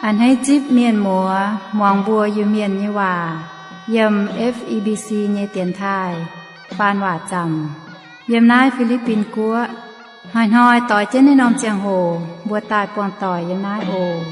A'hneiv zipv mienh muoz muangx mbuo Iu-Mienh nyei waac yiem F E B C nyei dienx taaih faan waac zaamc yiem naaiv Fi^li^bin Guoqv. Hnoi-hnoi doix jienv naaiv norm ziangh hoc mbuo daaih buangh doic yiem naaiv oc.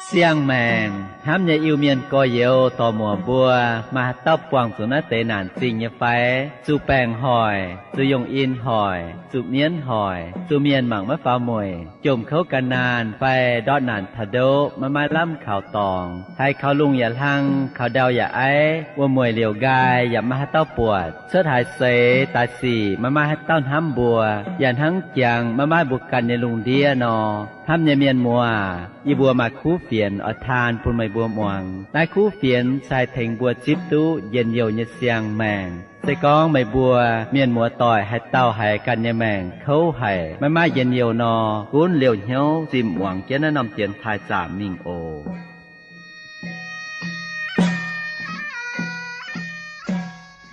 Siang-maengc hnamv nyei Iu-Mienh gorx-youz dorc-muoc mbuo, maaih haaix dauh buangh zuqc naaiv deix naanc zingh nyei fai? Zuqc baengc hoic, zuqc yongh in hoic, zuqc mienv hoic, zuqc mienh mangc maiv faaux mueic, jomc kouv gan naanh fai ndortv naanc taux ndoqv maiv maaih lamh kaux dorngx, haiz kaux lungh yaac hlang, kaux ndau yaac aiv, wuom-mueic liouc nqaai yaac maiv maaih haaix dauh buatc, cuotv haaix seix daaih sic maiv maaih haaix dauh hnamv mbuo, yaac hnangv jangx maiv maaih mbuo ganh nyei lungh ndiev nor, hnamv nyei mienh muoz, yie mbuo maaih kuv fienx oix taan bun meih mbuo muangx. Naaiv kuv fienx se haih tengx mbuo zipv duqv njien-youh nyei siang-maengc. Se gorngv meih mbuo mienh muoz-doic haaix dauh haiz ganh nyei maengc kouv haic, maiv maaih njien-youh nor, gunv liouh hnyouv zimh muangx jienv naaiv norm dienx taaih zaamc mingh oc.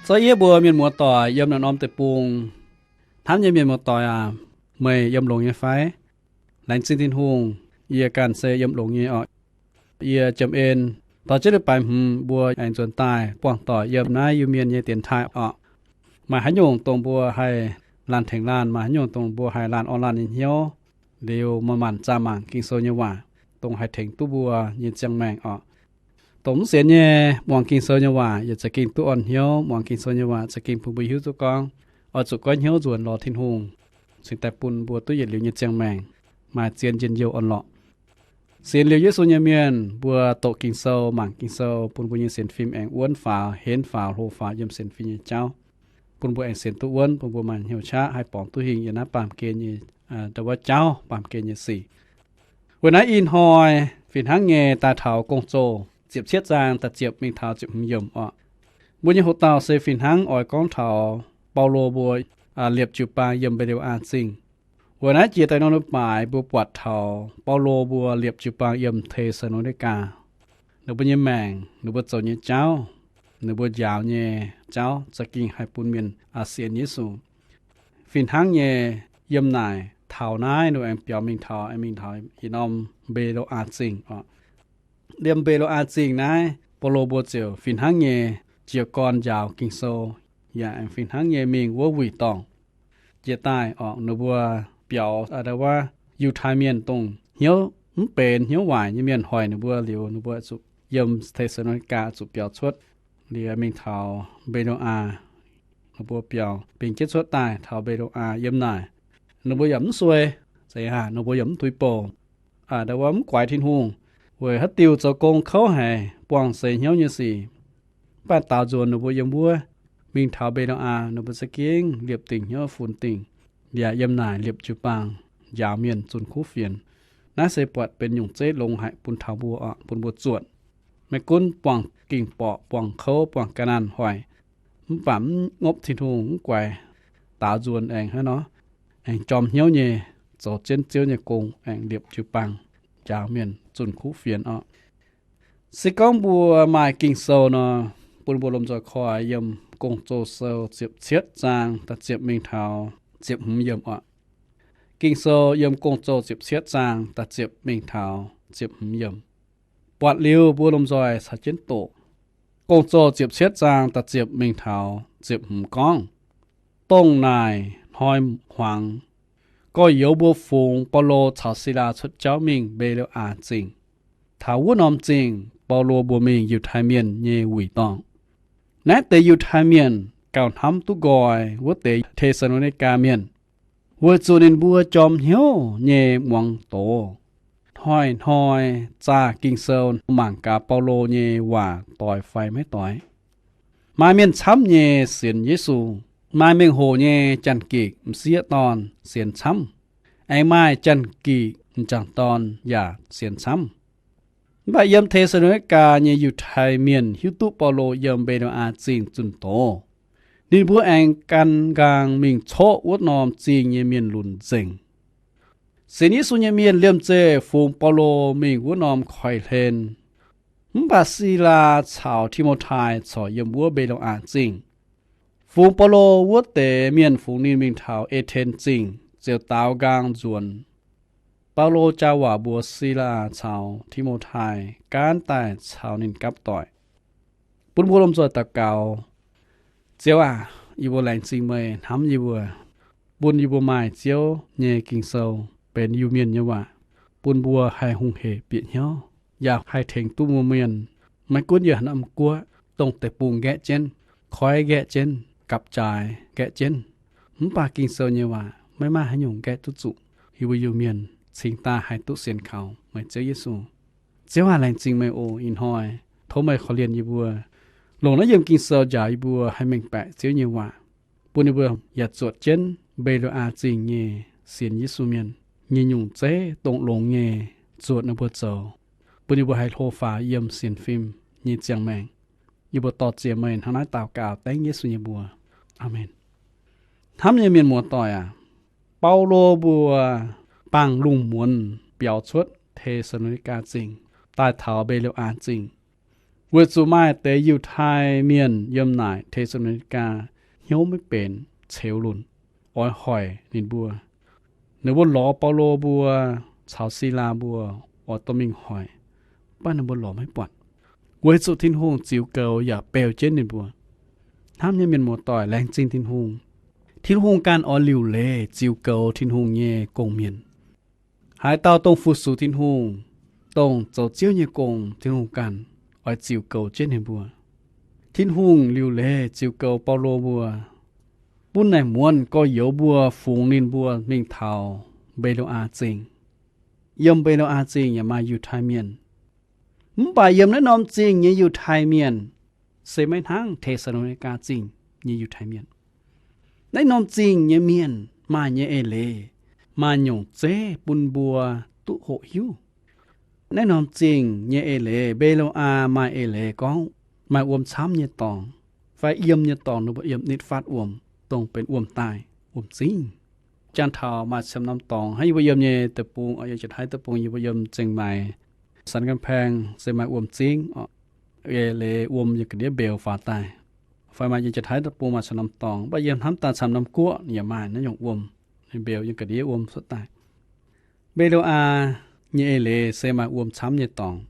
Zorqv yie mbuo mienh muoz-doic yiem naaiv norm deic-bung, hnamv nyei mienh muoz-doic aac, meih yiem longx nyei fai? Laengz zingh Tin-Hungh, yie ganh se yiem longx nyei orqc. Yie jiem en dorh jienv leiz-baaix hmz mbuo aengx nzuonx daaih buangh doic yiem naaiv Iu-Mienh nyei dienx taaih orqc. Maaih haaix nyungc dongh mbuo haih laanh tengx laanh, maaih haaix nyungc dongh mbuo haih laanh orn laanh nyei hnyouv, liuz manc-manc zaah mangc Ging-Sou nyei waac, dongh haih tengx duqv mbuo nyei ziangh maengc orqc. Dongh mv sienx nyei, muangx Ging-Sou nyei waac yaac za'gengh duqv orn hnyouv. Muangx Ging-Sou nyei waac za'gengh bun mbuo hiuv duqv gorngv oix zuqc goiv hnyouv nzuonx lorz Tin-Hungh, cingx daaih bun mbuo duqv yietc liuz nyei ziangh maengc, maaih zien njien-youh orn-lorqc. Sienx liuz Yesu nyei mienh, mbuo doqc Ging-Sou, mangc Ging-Sou, bun mbuo nyei sienx fim aengx wuonv faaux, henv faaux, hlo faaux yiem sienx fim nyei jauv, bun mbuo aengx sienx duqv wuonv, bun mbuo maaih hnyouv qaqv haih borngz duqv hingh yiem naaiv baamh gen nyei, aa, ndau wuov jauv, baamh gen nyei sic. Weic naaiv ih hnoi fih hnangv nyei daaih taux Gong-Zoh ziepc cietv zaang da'ziepc mingh taux ziepc hmz yiemc orqc. Mbuo nyei hoc dauh se fih hnangv oix gorngv taux Baulo mbuo, aa, liepc jiu-baang yiem Mbe^lo^aa Zingh. Weic naaiv jiex daaih norm leiz-baaix mbuo buatc taux Baulo mbuo liepc jiu-baang yiem Te^saa^lo^ni^gaa. Ninh mbuo nyei maengc, ninh mbuo zoux nyei jauv, ninh mbuo njaaux nyei jauv za'gengh haih bun mienh, aa, sienx Yesu. Fih hnangv nyei yiem naaic taux naaiv ninh aengx biaux mingh taux, aengx mingh taux yietc norm Mbe^lo^aa Zingh orqc. Liemh Mbe^lo^aa Zingh naaiv, Baulo mbuo ziouc fih hnangv nyei jiez gorn njaaux Ging-Sou, yaac aengx fih hnangv nyei mingh wuov wuic dorngh. Jiex daaih orqc, ninh mbuo biaux, aa, ndau wuov Yiutai Mienh dongh hnyouv mv benx hnyouv waaic nyei mienh hoic ninh mbuo liuz, ninh mbuo zuqc yiem Te^saa^lo^ni^gaa zuqc biaux cuotv, liuz mingh taux Mbe^lo^aa. Ninh mbuo biaux bingx jienv cuotv daaih taux Mbe^lo^aa yiem naaic. Ninh mbuo yaac mv suei, zeiz haac ninh mbuo yaac mv tuix bouc, aa, ndau wuov mv guaix Tin-Hungh, weic haaix diuc zoux gong kouv haic, buangh seix hnyouv nyei sic. Mv baac daaux nzuonx ninh mbuo yiem wuov, mingh taux Mbe^lo^aa, ninh mbuo za'gengh liepc dingc hnyouv funx dingc, yaac yiem naaic liepc jiu-baang njaaux mienh zunh kuv fienx. Naaiv se buatc benx nyungc zeiv longx haic bun taux mbuo orqc, bun mbuo zuotc. Maiv gunv buangh ging-borqc, buangh kouv, buangh ga'naanh hoic, mv baac mv ngopv Tin-Hungh, mv guaix, daaux nzuonx aengx hnangv nor, aengx jorm hnyouv nyei zoux jienv Ziouv nyei gong, aengx liepc jiu-baang njaaux mienh zunh kuv fienx orqc. Se gorngv mbuo maaih Ging-Sou nor, bun mbuo lomh nzoih koi yiem Gong-Zoh Sou ziepc cietv zaang da'ziepc mingh taux ziepc hmz yiemc orqc. Ging-Sou yiem Gong-Zoh ziepc cietv zaang da'ziepc mingh taux ziepc hmz yiemc. Buatc liuz mbuo lomh nzoih caux jienv doqc. Gong-Zoh ziepc cietv zaang da'ziepc mingh taux ziepc hmz gorngv, Dongh naaic hnoi hmuangx, gorx-youz mbuo fungx Baulo caux Silaa cuotv jauv mingh Mbe^lo^aa Zingh. Taux wuov norm zingh, Baulo mbuox mingh Yiutai Mienh nyei wuic dorngh. Naaiv deix Yiutai Mienh gauh hnamv duqv nqoi wuov deix Te^saa^lo^ni^gaa Mienh, weic zuqc ninh mbuo jorm hnyouv nyei muangx doz, hnoi-hnoi zaah Ging-Sou mangc gaax Baulo nyei waac doix fai maiv doix. Maaih mienh camv nyei sienx Yesu. Maaih mengh hoc nyei Janx-Gikc m'sieqv dorn sienx camv. Aengx maaih Janx-Gikc m'jangc dorn yaac sienx camv. Mv baac yiem Te^saa^lo^ni^gaa nyei Yiutai Mienh hiuv duqv Baulo yiem Mbe^lo^aa Zingh zunh doz, ninh mbuo aengx gan nqaang mingh coqv wuov norm zingh nyei mienh lunc nzengc. Sienx Yesu nyei mienh liemh zeih fungx Baulo mingh wuov norm koiv-hlen. Mv baac Silaa caux Ti^mo^tai corc yiem wuov Mbe^lo^aa Zingh. Fungx Baulo wuov deix mienh fungx ninh mingh taux E^ten Zingh ziouc daaux nqaang nzuonx. Baulo jaa waac mbuox Silaa caux Ti^mo^tai gaanv daaih caux ninh gapv doic. Bun mbuo lomh nzoih daux gaux. Ziouv aac, yie mbuo laengz zingh meih hnamv yie mbuo, bun yie mbuo maaih Ziouv nyei Ging-Sou benx Iu-Mienh nyei waac, bun mbuo haih hungh hec bieqc hnyouv, yaac haih tengx duqv mbuo mienh. Maiv gunv yiem haaix norm guoqv, dongh deic-bung nqaeqv jienv, koiv nqaeqv jienv, gapv-jaaix nqaeqv jienv, mv baac Ging-Sou nyei waac maiv maaih haaix nyungc nqaeqv duqv zuqc yie mbuo Iu-Mienh cingx daaih haih duqv sienx kaux meih Ziouv Yesu. Ziouv aac, laengz zingh meih oc. Ih hnoi tov meih korv-lienh yie mbuo, longc naaiv yiem Ging-Sou njaaux yie mbuo haih mengh baeqc Ziouv nyei waac, bun yie mbuo yaac zuotc jienv Mbe^lo^aa Zingh nyei sienx Yesu mienh nyei nyungc zeiv dongh longx nyei zuotc ninh mbuo zoux, bun yie mbuo haih hlo faaux yiem sienx fim nyei ziangh maengc. Yie mbuo dorh ziec meih hnangv naaiv daux gaux dengv Yesu nyei mbuox. Aamen. Hnamv nyei mienh muoz-doic aac, Baulo mbuo bangc lungh muonz biaux cuotv Te^saa^lo^ni^gaa Zingh daaih taux Mbe^lo^aa Zingh, weic zuqc maaih deix Yiutai Mienh yiem naaic Te^saa^lo^ni^gaa hnyouv maiv benx, ceux lunc, oix hoic ninh mbuo. Ninh mbuo lorz Baulo mbuo caux Silaa mbuo oix dorh mingh hoic, mv baac ninh mbuo lorz maiv buatc, weic zuqc Tin-Hungh ziux goux yaac beu jienv ninh mbuo. Hnamv nyei mienh muoz-doic, laengz zingh Tin-Hungh. Tin-Hungh ganh oix liuc leiz ziux goux Tin-Hungh nyei gong-mienh. Haaix dauh dongh fu-sux Tin-Hungh, dongh zoux Ziouv nyei gong, Tin-Hungh ganh oix ziux goux jienv ninh mbuo. Tin-Hungh liuc leiz ziux goux Baulo mbuo, bun naaic muonz gorx-youz mbuo fungx ninh mbuo mingh taux Mbe^lo^aa Zingh. Yiem Mbe^lo^aa Zingh yaac maaih Yiutai Mienh, mv baac yiem naaiv norm zingh nyei Yiutai Mienh se maiv hnangv Te^saa^lo^ni^gaa Zingh nyei Yiutai Mienh. Naaiv norm zingh nyei mienh maaih nyei eix leiz, maaih nyungc zeiv bun mbuo duqv hoqc hiuv. Naaiv norm zingh nyei eix leiz, Mbe^lo^aa maaih eix leiz gorngv maaih wuom camv nyei dorngx fai yiem nyei dorngx, ninh mbuo yiem nitv fatv wuom, dongh benx wuom-daaih, wuom-zingv. Jangx taux maaih camv norm dorngx hnangv yie mbuo yiem nyei deic-bung, yiem Janx-Taiv deic-bung, yie mbuo yiem Zingh Maix, San Gan Phaeng se maaih wuom-zingv, eix leiz wuom yiem ga'ndiev mbeux faaux daaih. Fai maaih yiem Janx-Taiv deic-bung maaih camv norm dorngx, mv baac yiem hnamv daaih camv norm guoqv yaac maaih naaiv nyungc wuom, mbeux yiem ga'ndiev wuom cuotv daaih. Mbe^lo^aa nyei eix leiz se maaih wuom camv nyei dorngx.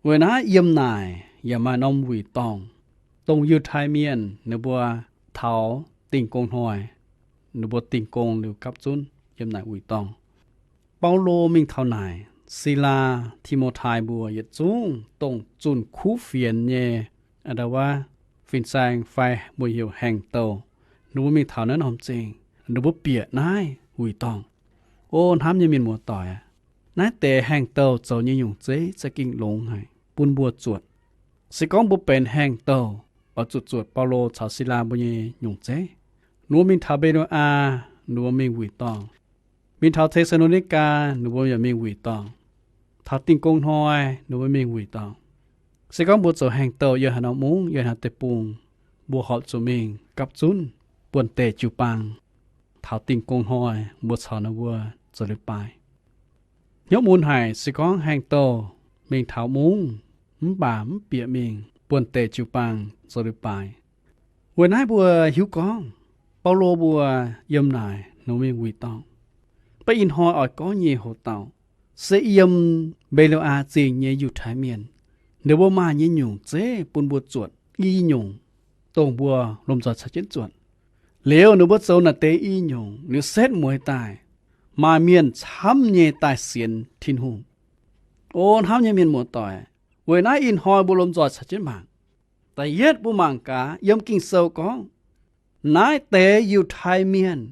Weic naaiv yiem naaic yaac maaih norm wuic dorngh, dongh Yiutai Mienh ninh mbuo taux Dingh Gong Hnoi, ninh mbuo dingh gong liuz gapv zunv yiem naaic wuic dorngh. Baulo mingh taux naaic, Silaa, Ti^mo^tai mbuo yietc zungv dongh zunh kuv fienx nyei, a'ndau wuov, fin-saeng fai mbuo heuc haengh douh, ninh mbuo mingh taux naaiv norm zingh, ninh mbuo bieqc naaiv wuic dorngh. O hnamv nyei mienh muoz-doic aac, naaiv deix haengh douh zoux nyei nyungc zeiv za'gengh longx haic bun mbuo zuotc. Se gorngv mbuo benx haengh douh oix zuqc zuotc Baulo caux Silaa mbuo nyei nyungc zeiv. Ninh mbuo mingh taux Mbe^lo^aa, ninh mbuo mingh wuic dorngh. Mingh taux Te^saa^lo^ni^gaa, ninh mbuo yaac mingh wuic dorngh. Taux Dingh Gong Hnoi, ninh mbuo mingh wuic dorngh. Se gorngv mbuo zoux haengh douh yiem haaix norm mungv, yiem haaix norm deic-bung, mbuo horpc zuqc mingh gapv zunv buonv-deic jiu-baang. Taux Dingh Gong Hnoi mbuo caux ninh mbuo zoux leiz-baaix. Hnyouv mun haic, se gorngv haengh douh mingh taux mungv, mv baac mv bieqc mingh buonv-deic jiu-baang zoux leiz-baaix. Weic naaiv mbuo hiuv gorngv Baulo mbuo yiem naaic ninh mbuo mingh wuic dorngh. Mv baac ih hnoi oix gorngv nyei hoc dauh se yiem Mbe^lo^aa Zingh nyei Yiutai Mienh, ninh mbuo maaih nyei nyungc zeiv bun mbuo zuotc i nyungc, dongh mbuo lomh nzoih caux jienv zuotc. Liuz ninh mbuo zoux naaic deix i nyungc liuz setv mueiz daaih, maaih mienh camv nyei daaih sienx Tin-Hungh. O hnamv nyei mienh muoz-doic, weic naaiv ih hnoi mbuo lomh nzoih caux jienv mangc. Da'yietv mbuo mangc gaax yiem Ging-Sou gorngv, naaiv deix Yiutai Mienh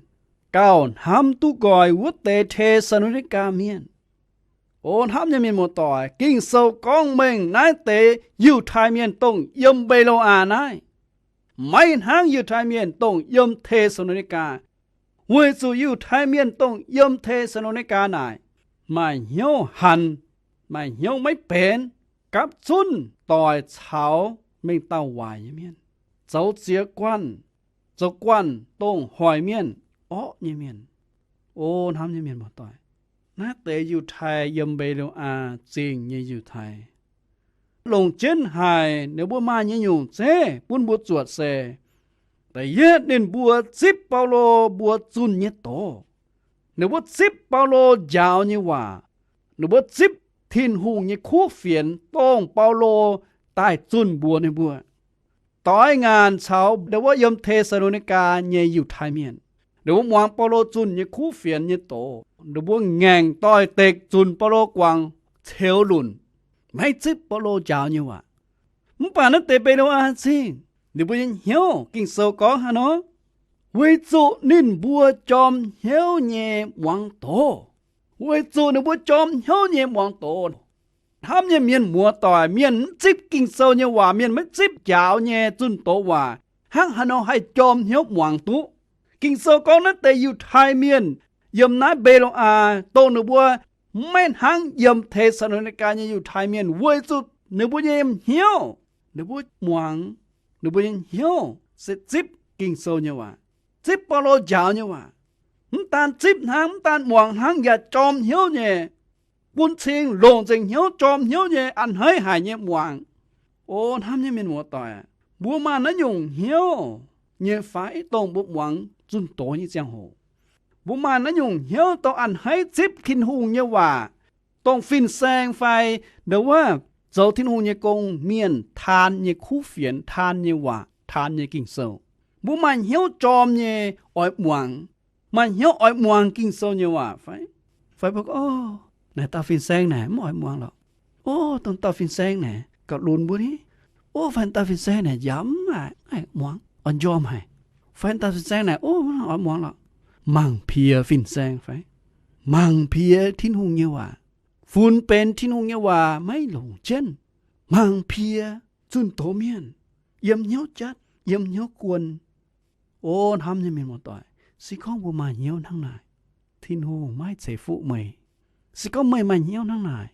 gauh hnamv duqv nqoi wuov deix Te^saa^lo^ni^gaa Mienh. O hnamv nyei mienh muoz-doic, Ging-Sou gorngv mengh naaiv deix Yiutai Mienh dongh yiem Mbe^lo^aa naaiv, maiv hnangv Yiutai Mienh dongh yiem Te^saa^lo^ni^gaa. Weic zuqc Yiutai Mienh dongh yiem Te^saa^lo^ni^gaa naaic maaih hnyouv hanc, maaih hnyouv maiv benx, gapv zunv doic caux mengh dauh waaic nyei mienh, zoux ziex guanh, zoux guanh dongh hoic mienh, orqv nyei mienh. O hnamv nyei mienh muoz-doic, naaiv deix Yiutai yiem Mbe^lo^aa Zingh nyei Yiutai longc jienv haic ninh mbuo maaih nyei nyungc zeiv bun mbuo zuotc se Da'yietv, ninh mbuo zipv Baulo mbuo zunh nyei doz. Ninh mbuo zipv Baulo njaaux nyei waac. Ninh mbuo zipv Tin-Hungh nyei kuv fienx dongh Baulo daaih zunh mbuox ninh mbuo. Doix ngaanc caux ndau wuov yiem Te^saa^lo^ni^gaa nyei Yiutai Mienh, ninh mbuo muangx Baulo zunh nyei kuv fienx nyei doz, ninh mbuo ngaengc doix-dekc zunc Baulo guangc ceux lunc, maiv zipv Baulo njaaux nyei waac. Mv baac naaiv deix Mbe^lo^aa Zingh ninh mbuo nyei hnyouv, Ging-Sou gorngv hnangv nor, weic zuqc ninh mbuo jorm hnyouv nyei muangx doz. Weic zuqc ninh mbuo jorm hnyouv nyei muangx doz. Hnamv nyei mienh muoz-doic, mienh mv zipv Ging-Sou nyei waac, mienh maiv zipv njaaux nyei zunh doz waac, hnangv haaix nor haih jorm hnyouv muangx duqv? Ging-Sou gorngv naaiv deix Yiutai Mienh yiem naaiv Mbe^lo^aa, dongh ninh mbuo maiv hnangv yiem Te^saa^lo^ni^gaa nyei Yiutai Mienh, weic zuqc ninh mbuo nyei hnyouv, ninh mbuo muangx, ninh mbuo nyei hnyouv se zipv Ging-Sou nyei waac, zipv Baulo njaaux nyei waac. Mv daan zipv hnangv, mv daan muangx hnangv, yaac jorm hnyouv nyei, bun cing longc nzengc hnyouv, jorm hnyouv nyei, a'hneiv haic nyei muangx. O hnamv nyei mienh muoz-doic, mbuo maaih naaiv nyungc hnyouv nyei fai? Dongh mbuo muangx zunh doz nyei ziangh hoc, mbuo maaih naaiv nyungc hnyouv dongh a'hneiv zipv Tin-Hungh nyei waac, dongh fin-saeng fai ndau wuov zoux Tin-Hungh nyei gong mienh taan nyei kuv fienx, taan nyei waac, taan nyei Ging-Sou. Mbuo maaih hnyouv jorm nyei oix muangx, maaih hnyouv oix muangx Ging-Sou nyei waac fai? Fai mbuo gorngv, O, naaic dauh fin-saeng naaic mv oix muangx lorqc. O, dongh dauh fin-saeng naaic gauh lunx mbuo ni. O, fai dauh fin-saeng naaic njaaux mv haih muangx, oix njormh haic. Fai dauh fin-saeng naaic, O, mv oix muangx lorqc. Mangc piex fin-saeng fai? Mangc piex Tin-Hungh nyei waac, funx benx Tin-Hungh nyei waac maiv longc jienv. Mangc piex zunh doz mienh, yiem hnyouv jatv, yiem hnyouv guon. O hnamv nyei mienh muoz-doic, se gorngv mbuo maaih hnyouv hnangv naaic, Tin-Hungh maiv ceix fuqv meih. Se gorngv meih maaih hnyouv hnangv naaic,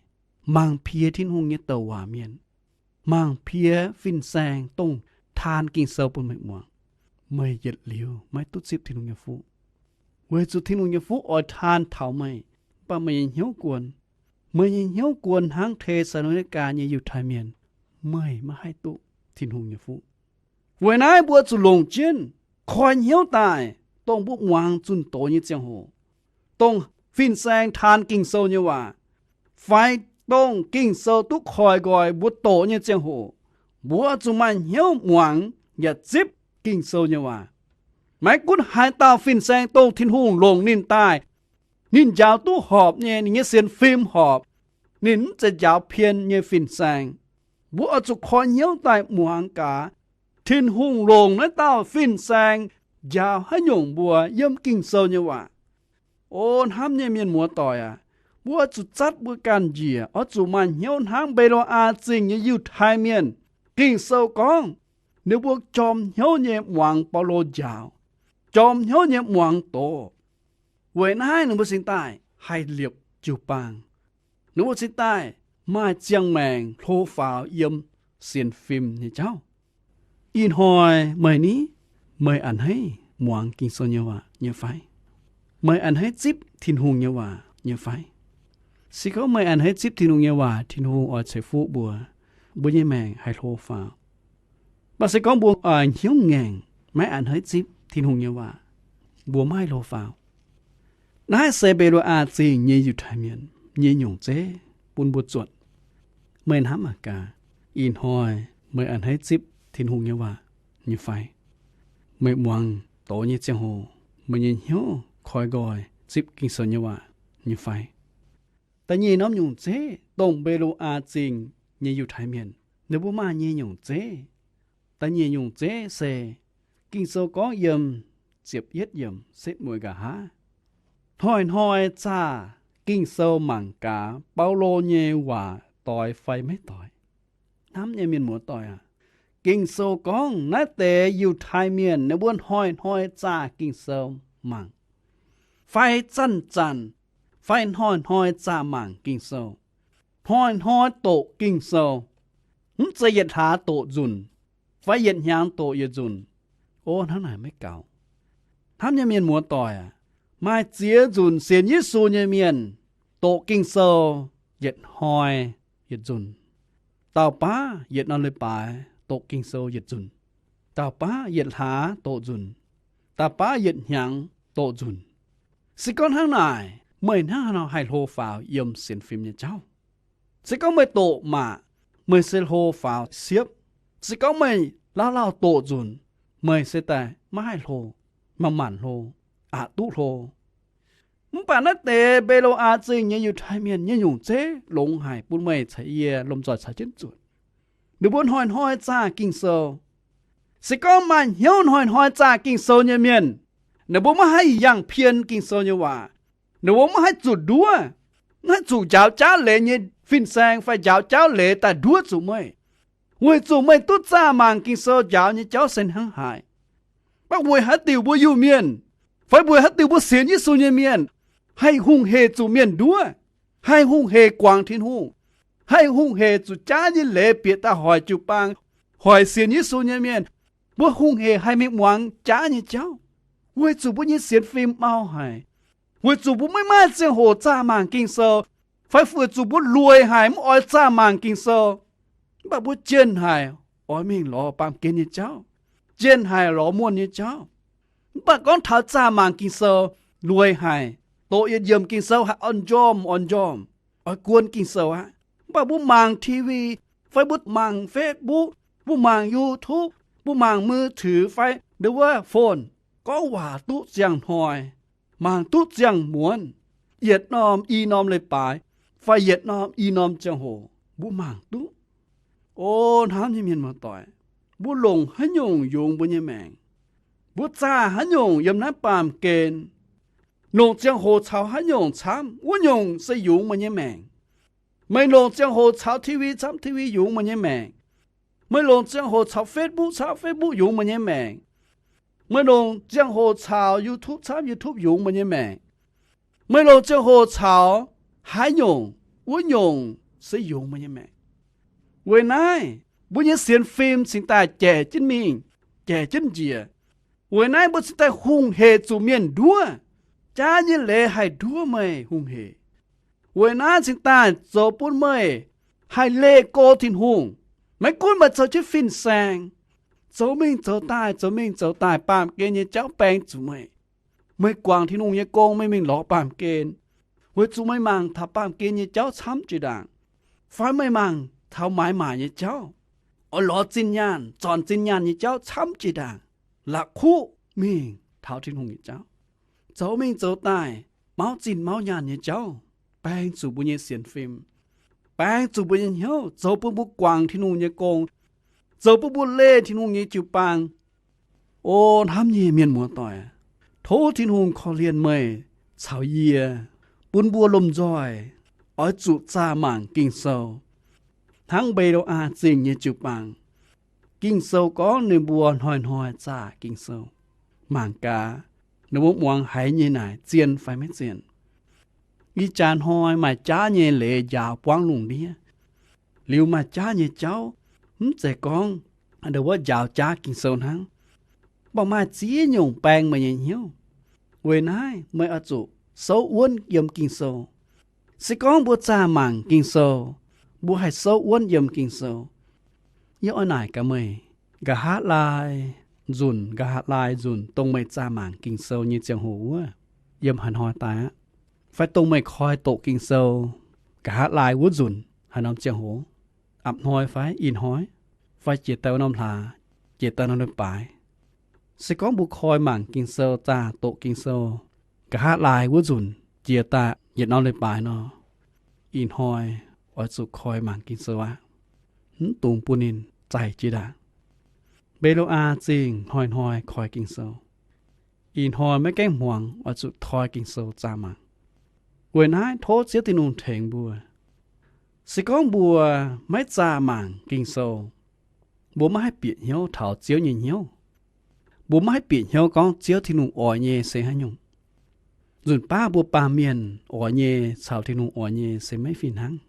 mangc piex Tin-Hungh nyei douc waac mienh, mangc piex fin-saeng dongh taan Ging-Sou bun meih muangx, meih yietc liuz maiv duqv zipv Tin-Hungh nyei fuqv. Weic zuqc Tin-Hungh nyei fuqv oix taan taux meih, mv baac meih nyei hnyouv guon. Meih nyei hnyouv guon hnangv Te^saa^lo^ni^gaa nyei Yiutai Mienh, meih maiv haih duqv Tin-Hungh nyei fuqv. Weic naaiv mbuo zuqc longc jienv koi hnyouv daaih, dongh mbuo muangx zunh doz nyei ziangh hoc, dongh fin-saeng taan Ging-Sou nyei waac, fai dongh Ging-Sou duqv koi nqoi mbuo doqc nyei ziangh hoc, mbuo zuqc maaih hnyouv muangx yaac zipv Ging-Sou nyei waac. Maiv gunv haaix dauh fin-saeng dongh Tin-Hungh longc ninh daaih, ninh njaaux duqv horpc nyei, ninh nyei sienx fim horpc, ninh mv zeiz njaaux pien nyei fin-saeng. Mbuo oix zuqc koi hnyouv daaih muangx gaax, Tin-Hungh longc naaiv dauh fin-saeng njaaux haaix nyungc mbuo yiem Ging-Sou nyei waac. O hnamv nyei mienh muoz-doic aac, mbuo oix zuqc zatv mbuo ganh njiec, oix zuqc maaih hnyouv hnangv Mbe^lo^aa Zingh nyei Yiutai Mienh. Ging-Sou gorngv, ninh mbuo jorm hnyouv nyei muangx Baulo njaaux, jorm hnyouv nyei muangx doz. Weic naaiv ninh mbuo cingx daaih haih liepc jiu-baang. Ninh mbuo cingx daaih maaih ziangh maengc hlo faaux yiem sienx fim nyei jauv. Ih hnoi meih ni, meih a'hneiv muangx Ging-Sou nyei waac nyei fai? Meih a'hneiv zipv Tin-Hungh nyei waac nyei fai? Se gorngv meih a'hneiv zipv Tin-Hungh nyei waac, Tin-Hungh oix ceix fuqv mbuo, mbuo nyei maengc haih hlo faaux. Mv baac se gorngv mbuo oix hnyouv ngaengc, maiv a'hneiv zipv Tin-Hungh nyei waac, mbuo maiv haih hlo faaux. Naaiv se Mbe^lo^aa Zingh nyei Yiutai Mienh nyei nyungc zeiv bun mbuo zuotc. Meih hnamv mangc gaax, ih hnoi meih a'hneiv zipv Tin-Hungh nyei waac nyei fai? Meih muangx doz nyei ziangh hoc, meih nyei hnyouv koi nqoi zipv Ging-Sou nyei waac nyei fai? Da'nyeic norm nyungc zeiv dongh Mbe^lo^aa Zingh nyei Yiutai Mienh ninh mbuo maaih nyei nyungc zeiv. Da'nyeic nyungc zeiv se, Ging-Sou gorngv yiem ziepc yietv yiemc setv mueiz nqa'haav, hnoi-hnoi zaah Ging-Sou mangc gaax Baulo nyei waac doix fai maiv doix. Hnamv nyei mienh muoz-doic aac, Ging-Sou gorngv naaiv deix Yiutai Mienh ninh mbuo hnoi-hnoi zaah Ging-Sou mangc, fai zanc-zanc, fai hnoi-hnoi zaah mangc Ging-Sou, hnoi-hnoi doqc Ging-Sou, mv zeiz yietc hlaax doqc nzunc, fai yietc hnyangx doqc yietc nzunc. O hnangv naaic maiv gaux. Hnamv nyei mienh muoz-doic aac, maaih ziex nzunc sienx Yesu nyei mienh doqc Ging-Sou yietc hnoi yietc nzunc. Dauh baav yietc norm leiz-baaix doqc Ging-Sou yietc nzunc. dauh baav yietc hlaax doqc nzunc, dauh baav yietc hnyangx doqc nzunc. Se gorngv hnangv naaic, meih hnangv haaix nor haih hlo faaux yiem sienx fim nyei jauv? Se gorngv meih doqc maac, meih se hlo faaux siepv. Se gorngv meih lauh lauh doqc nzunc, meih se daaih maiv haih hlo, manc-manc hlo, aqc duqv hlo. Mv baac naaiv deix Mbe^lo^aa Zingh nyei Yiutai Mienh nyei nyungc zeiv longx haic bun meih caux yie lomh nzoih caux jienv zuotc. Ninh mbuo hnoi-hnoi zaah Ging-Sou. Se gorngv maaih hnyouv hnoi-hnoi zaah Ging-Sou nyei mienh, ninh mbuo maiv haih yangh pien Ging-Sou nyei waac. Ninh mbuo maiv haih zuqc nduov, maiv haih zuqc njaaux jaav leiz nyei fin-saeng fai njaaux jauv leiz daaih nduov zuqc meih, weic zuqc meih duqv zaah mangc Ging-Sou njaaux nyei jauv se hnangv haaix. Mv baac weic haaix diuc mbuo Iu-Mienh, fai weic haaix diuc mbuo sienx Yesu nyei mienh haih hungh heic zuqc mienh nduov, haih hungh heic guangc Tin-Hungh, haih hungh heic zuqc jaav nyei leiz bieqc daaih hoic jiu-baang, hoic sienx Yesu nyei mienh? Mbuo hungh heic haih mingh muangx jaav nyei jauv, weic zuqc mbuo nyei sienx fim mau haic, weic zuqc mbuo maiv maaih ziangh hoc zaah mangc Ging-Sou, fai weic zuqc mbuo lueic haic mv oix zaah mangc Ging-Sou. Mv baac mbuo jienh haic oix mingh lorz baamh gen nyei jauv, jienh haic lorz muonh nyei jauv. Mv baac gorngv taux zaah mangc Ging-Sou, lueic haic, doqc yietc yiemc Ging-Sou haih orn-njormh orn-njormh, oix guon Ging-Sou aqv. Mv baac mbuo mangc T V, fai mbuo mangc Facebook, mbuo mangc YouTube, mbuo mangc มือถือ fai nduov wuov phone, gorngv waac duqv ziangh hnoi, mangc duqv ziangh muonz, yietc norm i norm leiz-baaix, fai yietc norm i norm ziangh hoc mbuo mangc duqv. O hnamv nyei mienh muoz-doic, mbuo longc haaix nyungc yungz mbuo nyei maengc? Mbuo zaah haaix nyungc yiem naaiv baamh gen? Longc ziangh hoc caux haaix nyungc camv, wuov nyungc se yungz meih nyei maengc. Meih longc ziangh hoc caux T V camv, T V yungz meih nyei maengc. Meih longc ziangh hoc caux Facebook camv, Facebook yungz meih nyei maengc. Meih longc ziangh hoc caux YouTube camv, YouTube yungz meih nyei maengc. Meih longc ziangh hoc caux haaix nyungc, wuov nyungc se yungz meih nyei maengc. Weic naaiv, mbuo nyei sienx fim cingx daaih jaic jienv mingh, jaic jienv njiec. Weic naaiv mbuo cingx daaih hungh heic zuqc mienh nduov, jaav nyei leiz haih nduov meih hungh heic. Weic naaiv cingx daaih zoux bun meih haih leih go Tin-Hungh. Maiv gunv meih zoux jienv fin-saeng, zoux mingh zoux daaih, zoux mingh zoux daaih, baamh gen nyei jauv baeng zuqc meih. Meih guangc Tin-Hungh nyei gong, meih mingh lorz baamh gen, weic zuqc meih mangc taux baamh gen nyei jauv camv jiex ndaangc, fai meih mangc taux maaiz maaic nyei jauv, oix lorz zinh nyaanh, zornc zinh nyaanh nyei jauv camv jiex ndaangc, la'kuqv mingh taux Tin-Hungh nyei jauv, zoux mingh zoux daaih, mauv zinh mauv nyaanh nyei jauv, baeng zuqc mbuo nyei sienx fim, baeng zuqc mbuo nyei hnyouv, zoux bun mbuo guangc Tin-Hungh nyei gong, zoux bun mbuo leih Tin-Hungh nyei jiu-baang. O hnamv nyei mienh muoz-doic, tov Tin-Hungh korv-lienh meih caux yie, bun mbuo lomh nzoih oix zuqc zaah mangc Ging-Sou, hnangv Mbe^lo^aa Zingh nyei jiu-baang. Ging-Sou gorngv ninh mbuo hnoi-hnoi zaah Ging-Sou, mangc gaax ninh mbuo muangx haiz nyei naaic zien fai maiv zien. Ih jaax hnoi maaih jaav nyei leiz njaaux buangv lungh ndiev. Liuz maaih jaav nyei jauv, mv zeiz gorngv nduov wuov njaaux jaav Ging-Sou hnangv, mv baac maaih ziex nyungc baeng meih nyei hnyouv. Weic naaiv meih oix zuqc souv wuonv yiem Ging-Sou. Se gorngv mbuo zaah mangc Ging-Sou, mbuo haih souv wuonv yiem Ging-Sou. Yie oix naaic gaax meih, nqa'haav laai nzunc, nqa'haav laai nzunc dongh meih zaah mangc Ging-Sou nyei ziangh hoc wuov, yiem haaix hnoi daaih aqv, fai dongh meih koi doqc Ging-Sou nqa'haav laai wuov nzunc haaix norm ziangh hoc, apc hnoi fai ih hnoi, fai jiex daaih wuov norm hlaax, jiex daaih norm leiz-baaix. Se gorngv mbuo koi mangc Ging-Sou, zaah doqc Ging-Sou, nqa'haav laai wuov nzunc jiex daaih yietc norm leiz-baaix nor, ih hnoi oix zuqc koi mangc Ging-Sou aqv. Mv dungx bun ninh zaic jiex ndaangc. Mbe^lo^aa Zingh hnoi-hnoi koi Ging-Sou. Ih hnoi maiv gaengh hmuangx oix zuqc toi Ging-Sou zaah mangc. Weic naaiv tov Ziouv Tin-Hungh tengx mbuo. Se gorngv mbuo maiv zaah mangc Ging-Sou, mbuo maiv haih bieqc hnyouv taux Ziouv nyei hnyouv. Mbuo maiv haih bieqc hnyouv gorngv Ziouv Tin-Hungh oix nyei se haaix nyungc. Nzunc baav mbuo baamh mienh oix nyei caux Tin-Hungh oix nyei se maiv fih hnangv.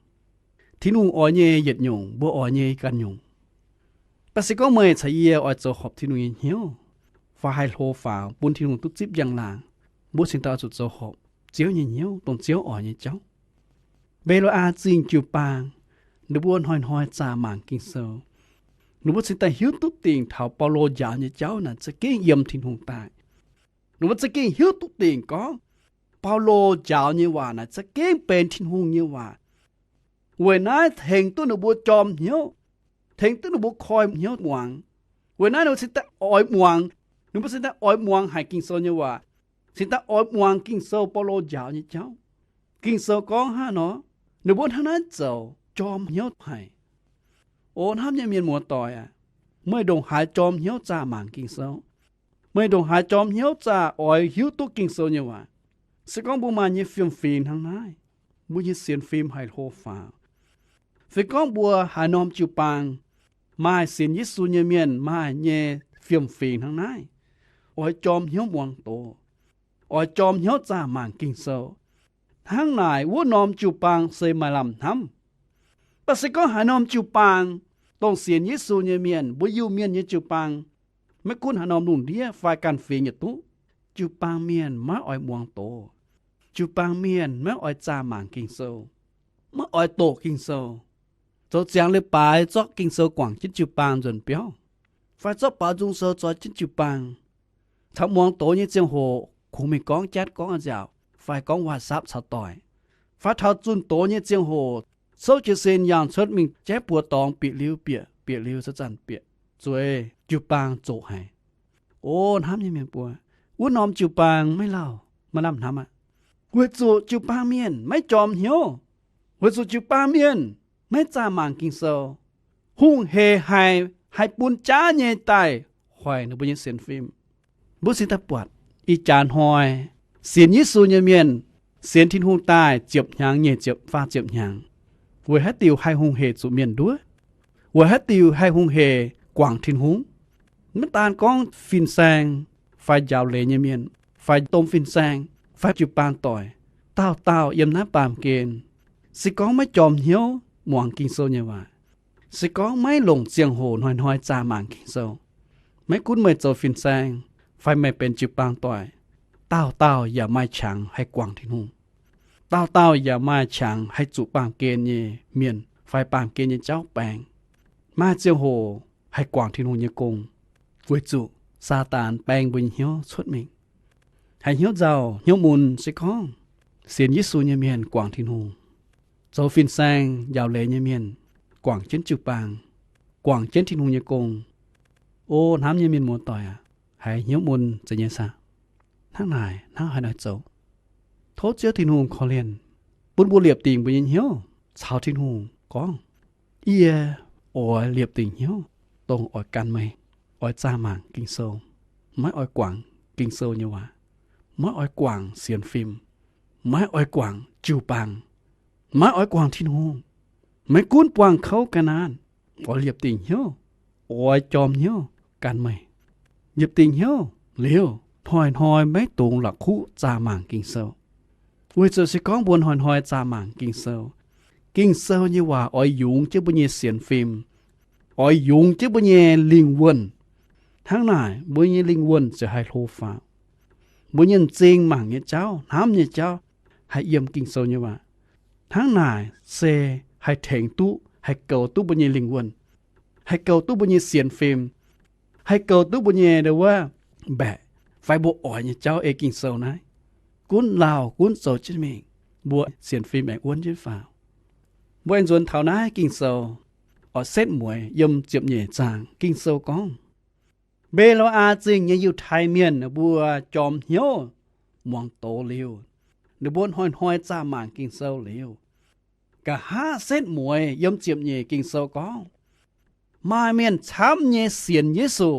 Tin-Hungh oix nyei yietc nyungc, mbuo oix nyei ganh nyungc. Mv baac se gorngv meih caux yie oix zoux horpc Tin-Hungh nyei hnyouv, fai haih hlo faaux bun Tin-Hungh duqv zipv njang-laangc, mbuo cingx daaih oix zuqc zoux horpc Ziouv nyei hnyouv, dongh Ziouv oix nyei jauv. Mbe^lo^aa Zingh jiu-baang, ninh mbuo hnoi-hnoi zaah mangc Ging-Sou. Ninh mbuo cingx daaih hiuv duqv dingc taux Baulo njaaux nyei jauv naaic za'gengh yiem Tin-Hungh daaih. Ninh mbuo za'gengh hiuv duqv dingc gorngv Baulo njaaux nyei waac naaic za'gengh benx Tin-Hungh nyei waac. Weic naaiv tengx duqv ninh mbuo jorm hnyouv, tengx duqv ninh mbuo koi hnyouv muangx. Weic naaiv ninh mbuo cingx daaih oix muangx, ninh mbuo cingx daaih oix muangx haic Ging-Sou nyei waac, cingx daaih oix muangx Ging-Sou Baulo njaaux nyei jauv. Ging-Sou gorngv hnangv nor, ninh mbuo hnangv naaiv zoux jorm hnyouv haic. O hnamv nyei mienh muoz-doic aac, meih ndongc haaix jorm hnyouv zaah mangc Ging-Sou? Meih ndongc haaix jorm hnyouv zaah oix hiuv duqv Ging-Sou nyei waac? Se gorngv mbuo maaih nyei fiem-fingx hnangv naaiv, mbuo nyei sienx fim haih hlo faaux. Se gorngv mbuo haaix norm jiu-baang maaih sienx Yesu nyei mienh maaih nyei fiem-fingx hnangv naaiv, oix jorm hnyouv muangx doz, oix jorm hnyouv zaah mangc Ging-Sou, hnangv naaic wuov norm jiu-baang se maaih lamh hnamv. Mv baac se gorngv haaix norm jiu-baang, dongh sienx Yesu nyei mienh, mbuo Iu-Mienh nyei jiu-baang, maiv gunv haaix norm lungh ndiev fai ganh fingx yietc duqv, jiu-baang mienh maiv oix muangx doz. Jiu-baang mienh maiv oix zaah mangc Ging-Sou, maiv oix doqc Ging-Sou. Zoux ziangx leiz-baaix zorqv Ging-Sou guangc jienv jiu-baang nzuonx biauv, fai zorqv baaux nzung sou zoi jienv jiu-baang. Caux muangx doz nyei ziangh hoc kungx mingh gorngv jatv gorngv nziaauc fai gorngv WhatsApp caux doic, fai taux zunh doz nyei ziangh hoc souv jiez sin yangh cuotv mingh jaiv buoz dorngx bieqc liuz bieqc, bieqc liuz cuotv zanc bieqc, zueiz jiu-baang zoqc haic. O hnamv nyei mienh mbuo, wuov norm jiu-baang maiv lauh, maiv lamh hnamv aqv. Weic zuqc jiu-baang mienh maiv jorm hnyouv, weic zuqc jiu-baang mienh maiv zaah mangc Ging-Sou. Hungh heic haic, haih bun jaav nyei daaih hoic ninh mbuo nyei sienx fim. Mbuo cingx daaih buatc ih jaax hnoi sienx Yesu nyei mienh, sienx Tin-Hungh daaih ziepc hnyangx nyei ziepc faah ziepc hnyangx, weic haaix diuc haih hungh heic zuqc mienh nduov? Weic haaix diuc haih hungh heic guangc Tin-Hungh? Maiv daan gorngv fin-saeng fai njaaux leiz nyei mienh fai domh fin-saeng fai jiu-baang doic, dauh dauh yiem naaiv baamh gen, se gorngv maiv jorm hnyouv muangx Ging-Sou nyei waac, se gorngv maiv longc ziangh hoc hnoi-hnoi zaah mangc Ging-Sou, maiv gunv meih zoux fin-saeng fai meih benx jiu-baang doic, dauh dauh yaac maaih qangx haih guangc Tin-Hungh. Dauh dauh yaac maaih qangx haih zuqc baamh gen nyei mienh fai baamh gen nyei jauv baeng, maaih ziangh hoc haih guangc Tin-Hungh nyei gong, weic zuqc Saadaan baeng mbuo nyei hnyouv cuotv mingh. Haiz hnyouv nzauh hnyouv mun se gorngv sienx Yesu nyei mienh guangc Tin-Hungh, zoux fin-saeng njaaux leiz nyei mienh guangc jienv jiu-baang, guangc jienv Tin-Hungh nyei gong. O hnamv nyei mienh muoz-doic aac, haiz hnyouv mun zeiz nyei saah? Hnangv naaic, hnangv haaix nor zoux? Tov Ziouv Tin-Hungh korv-lienh, bun mbuo liepc dingc mbuo nyei hnyouv caux Tin-Hungh gorngv, Yie oix liepc dingc hnyouv dongh oix gan meih, oix zaah mangc Ging-Sou, maiv oix guangc Ging-Sou nyei waac, maiv oix guangc sienx fim, maiv oix guangc jiu-baang, maiv oix guangc Tin-Hungh. Maiv gunv buangh kouv ga'naaiv, oix liepc dingc hnyouv, oix jorm hnyouv gan meih. Liepc dingc hnyouv liuz, hnoi-hnoi maiv dungx la'kuqv zaah mangc Ging-Sou. Weic zuqc se gorngv mbuo hnoi-hnoi zaah mangc Ging-Sou, Ging-Sou nyei waac oix yungz jienv mbuo nyei sienx fim, oix yungz jienv mbuo nyei lingh wuonh. Hnangv naaic, mbuo nyei lingh wuonh ziouc haih hlo faaux. Mbuo nyei m'zing mangc nyei jauv, hnamv nyei jauv, haih yiem Ging-Sou nyei waac. Hnangv naaic se haih tengx duqv, haih goux duqv mbuo nyei lingh wuonh, haih goux duqv mbuo nyei sienx fim, haih goux duqv mbuo nyei ndo wuov mbaeqc fai mbuo oix nyei jauv ei Ging-Sou naaiv gunv lauh gunv zoux jienv mingh, mbuo sienx fim aengx wuonv jienv faaux. Mbuo aengx nzuonx taux naaiv Ging-Sou oix setv mueiz yiem ziepc nyeic zaang Ging-Sou gorngv, Mbe^lo^aa Zingh nyei Yiutai Mienh mbuo jorm hnyouv muangx doz liuz, ninh mbuo hnoi-hnoi zaah mangc Ging-Sou liuz, nqa'haav setv mueiz yiem ziepc nyeic Ging-Sou gorngv, maaih mienh camv nyei sienx Yesu,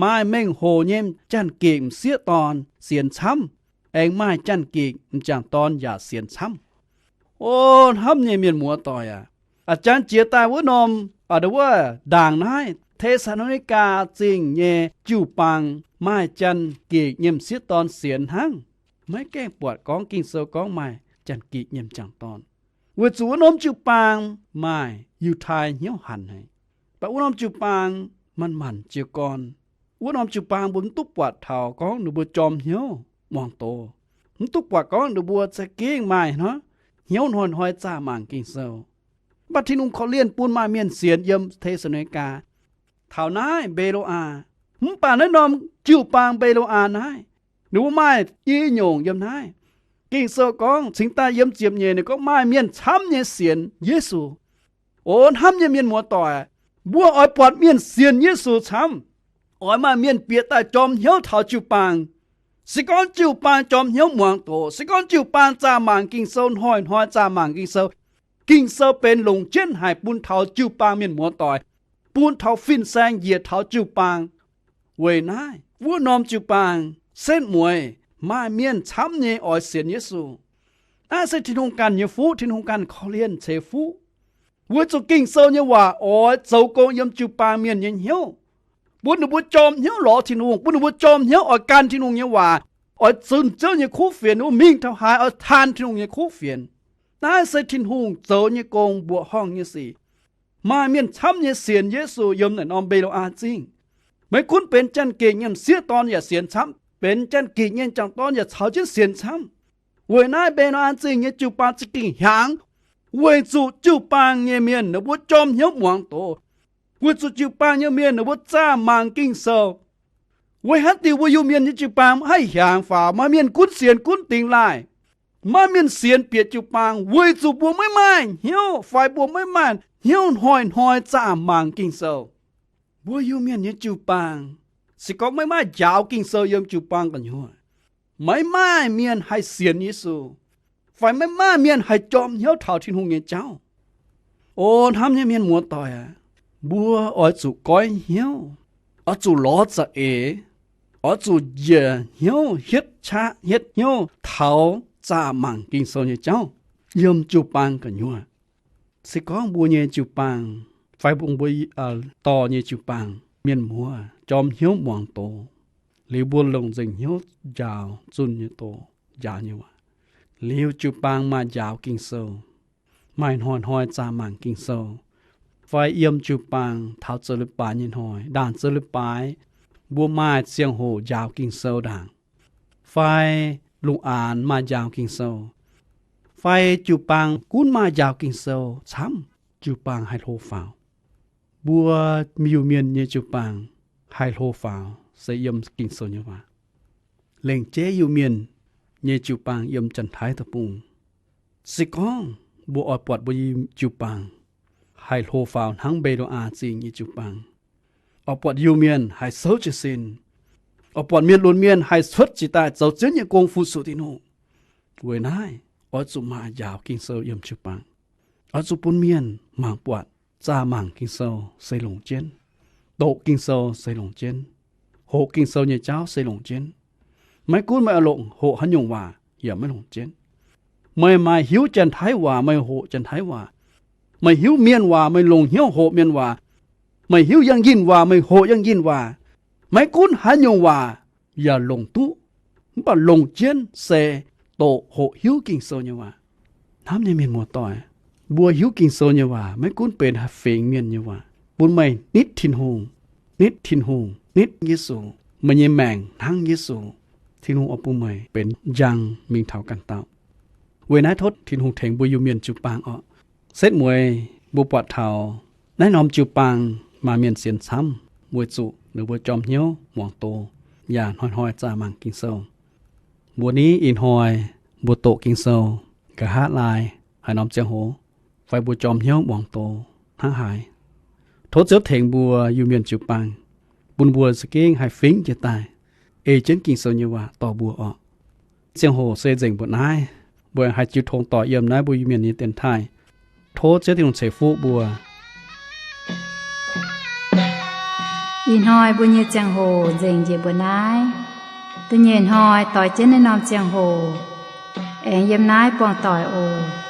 maaih mengh hoc nyei m'janh-gikc m'sieqv dorn sienx camv, aengx maaih janh-gikc m'jangc dorn yaac sienx camv. O hnamv nyei mienh muoz-doic aac, a'jang jiex daaih wuov norm, a'ndau wuov ndaangc naaiv Te^saa^lo^ni^gaa Zingh nyei jiu-baang maaih janh-gikc nyei m'sieqv dorn sienx hnangv. Maiv gaengh buatc gorngv Ging-Sou gorngv maaih janh-gikc nyei m'jangc dorn. Weic zuqc wuov norm jiu-baang maaih Yiutai hnyouv hanc haic. Mv baac wuov norm jiu-baang manc-manc jiez gorn. Wuov norm jiu-baang mbuo mv duqv buatc taux gorngv ninh mbuo jorm hnyouv muangx doz. Mv duqv buatc gorngv ninh mbuo za'gengh maaih hnangv hnyouv hnoi-hnoi zaah mangc Ging-Sou. Mv baac Tin-Hungh korv-lienh bun maaih mienh sienx yiem Te^saa^lo^ni^gaa. taux naaiv Mbe^lo^aa. Mv baac naaiv norm jiu-baang Mbe^lo^aa naaiv, ninh mbuo maaih i nyungc yiem naaiv. Ging-Sou gorngv cingx daaih yiem ziepc nyeic ninh gorngv maaih mienh camv nyei sienx Yesu. O hnamv nyei mienh muoz-doic, mbuo oix buatc mienh sienx Yesu camv, oix maaih mienh bieqc daaih jorm hnyouv taux jiu-baang. Se gorngv jiu-baang jorm hnyouv muangx doz, se gorngv jiu-baang zaah mangc Ging-Sou, hnoi-hnoi zaah mangc Ging-Sou, Ging-Sou benx longc jienv haic bun taux jiu-baang mienh muoz-doic, bun taux fin-saeng njiec taux jiu-baang. Weic naaiv wuov norm jiu-baang setv mueiz maaih mienh camv nyei oix sienx Yesu. Naaiv se Tin-Hungh ganh nyei fuqv, Tin-Hungh ganh korv-lienh ceix fuqv, weic zuqc Ging-Sou nyei waac oix zoux gong yiem jiu-baang mienh nyei hnyouv, bun ninh mbuo jorm hnyouv lorz Tin-Hungh, bun ninh mbuo jorm hnyouv oix gan Tin-Hungh nyei waac, oix zunh Ziouv nyei kuv fienx, ninh mbuo mingh taux haaix oix taan Tin-Hungh nyei kuv fienx. Naaiv se Tin-Hungh zoux nyei gong mbuoqc horngh nyei sic. Maaih mienh camv nyei sienx Yesu yiem naaic norm Mbe^lo^aa Zingh. Maiv gunv benx janx-gikc nyei m'sieqv dorn yaac sienx camv, benx janx-gikc nyei m'jangc dorn yaac caux jienv sienx camv. Weic naaiv Mbe^lo^aa Zingh nyei jiu-baang za'gengh hiaangx, weic zuqc jiu-baang nyei mienh ninh mbuo jorm hnyouv muangx doz, weic zuqc jiu-baang nyei mienh ninh mbuo zaah mangc Ging-Sou. Weic haaix diuc mbuo Iu-Mienh nyei jiu-baang maiv haih hiaangx faaux, maaih mienh gunv sienx gunv dingx laaih, maaih mienh sienx bieqc jiu-baang? Weic zuqc mbuo maiv maaih hnyouv fai mbuo maiv maaih hnyouv hnoi-hnoi zaah mangc Ging-Sou. Mbuo Iu-Mienh nyei jiu-baang se gorngv maiv maaih njaaux Ging-Sou yiem jiu-baang gu'nyuoz, maiv maaih mienh haih sienx Yesu, fai maiv maaih mienh haih jorm hnyouv taux Tin-Hungh nyei jauv. O hnamv nyei mienh muoz-doic aac, mbuo oix zuqc goiv hnyouv, oix zuqc lorz za'eix, oix zuqc njiec hnyouv hietv qaqv hietv hnyouv taux zaah mangc Ging-Sou nyei jauv yiem jiu-baang gu'nyuoz. Se gorngv mbuo nyei jiu-baang fai mbuo, mbuo dorh nyei jiu-baang mienh muoz jorm hnyouv muangx doz, liuz mbuo longc nzengc hnyouv njaaux zunh nyei doz, njaaux nyei waac, liuz jiu-baang maaih njaaux Ging-Sou, maaih hnoi-hnoi zaah mangc Ging-Sou, fai yiem jiu-baang taux zoux leiz-baaix nyei hnoi, ndaangc zoux leiz-baaix mbuo maaih ziangh hoc njaaux Ging-Sou ndaangc, fai lungh aanx maaih njaaux Ging-Sou, fai jiu-baang gunv maaih njaaux Ging-Sou camv, jiu-baang haih hlo faaux. Mbuo Iu-Mienh nyei jiu-baang haih hlo faaux se yiem Ging-Sou nyei waac. Lengc jeiv Iu-Mienh nyei jiu-baang yiem Janx-Taiv Deic-Bung, se gorngv mbuo oix buatc mbuo nyei jiu-baang haih hlo faaux hnangv Mbe^lo^aa Zingh nyei jiu-baang, oix buatc Iu-Mienh haih souv jiez sin, oix buatc mienh lunx mienh haih cuotv jiez daaih zoux Ziouv nyei gong fu-sux Tin-Hungh. Weic naaiv oix zuqc maaih njaaux Ging-Sou yiem jiu-baang. Oix zuqc bun mienh mangc buatc, zaah mangc Ging-Sou se longc jienv, doqc Ging-Sou se longc jienv, hoqc Ging-Sou nyei jauv se longc jienv. Maiv gunv meih oix longc hoqc haaix nyungc waac yaac maiv longc jienv. Meih maaih hiuv Janx-Taiv waac meih hoqc Janx-Taiv waac, meih hiuv mienh waac meih longc hnyouv hoqc mienh waac, meih hiuv yangh yinh waac meih hoqc yangh yinh waac. Maiv gunv haaix nyungc waac yaac longc duqv, mv baac longc jienv se doqc hoqc hiuv Ging-Sou nyei waac. Hnamv nyei mienh muoz-doic, mbuo hiuv Ging-Sou nyei waac maiv gunv benx haih fingx mienh nyei waac, bun meih nitv Tin-Hungh, nitv Tin-Hungh, nitv Yesu, meih nyei maengc hnangv Yesu, Tin-Hungh oix bun meih benx njang mingh taux ganh dauh. Weic naaiv tov Tin-Hungh tengx mbuo Iu-Mienh jiu-baang orqc. Setv mueiz mbuo buatc taux naaiv norm jiu-baang maaih mienh sienx camv weic zuqc ninh mbuo jorm hnyouv muangx doz, yaac hnoi-hnoi zaah mangc Ging-Sou. Mbuo niv ih hnoi mbuo doqc Ging-Sou, nqa'haav laai, haaix norm ziangh hoc, fai mbuo jorm hnyouv muangx doz hnangv haaix, tov Ziouv tengx mbuo Iu-Mienh jiu-baang, bun mbuo za'gengh haih fingx jiez daaih ei jienv Ging-Sou nyei waac dorh mbuo orqc. Ziangh hoc se nzengc mbuoqc naaiv. Mbuo haih jiu tong doic yiem naaiv mbuo Iu-Mienh nyei dienx taaih. Tov Ziouv Tin-Hungh ceix fuqv mbuo. Ih hnoi mbuo nyei ziangh hoc nzengc njiec mbuoqc naaiv. Da'nyeic hnoi doix jienv naaiv norm ziangh hoc aengx yiem naaiv buangh doic oc.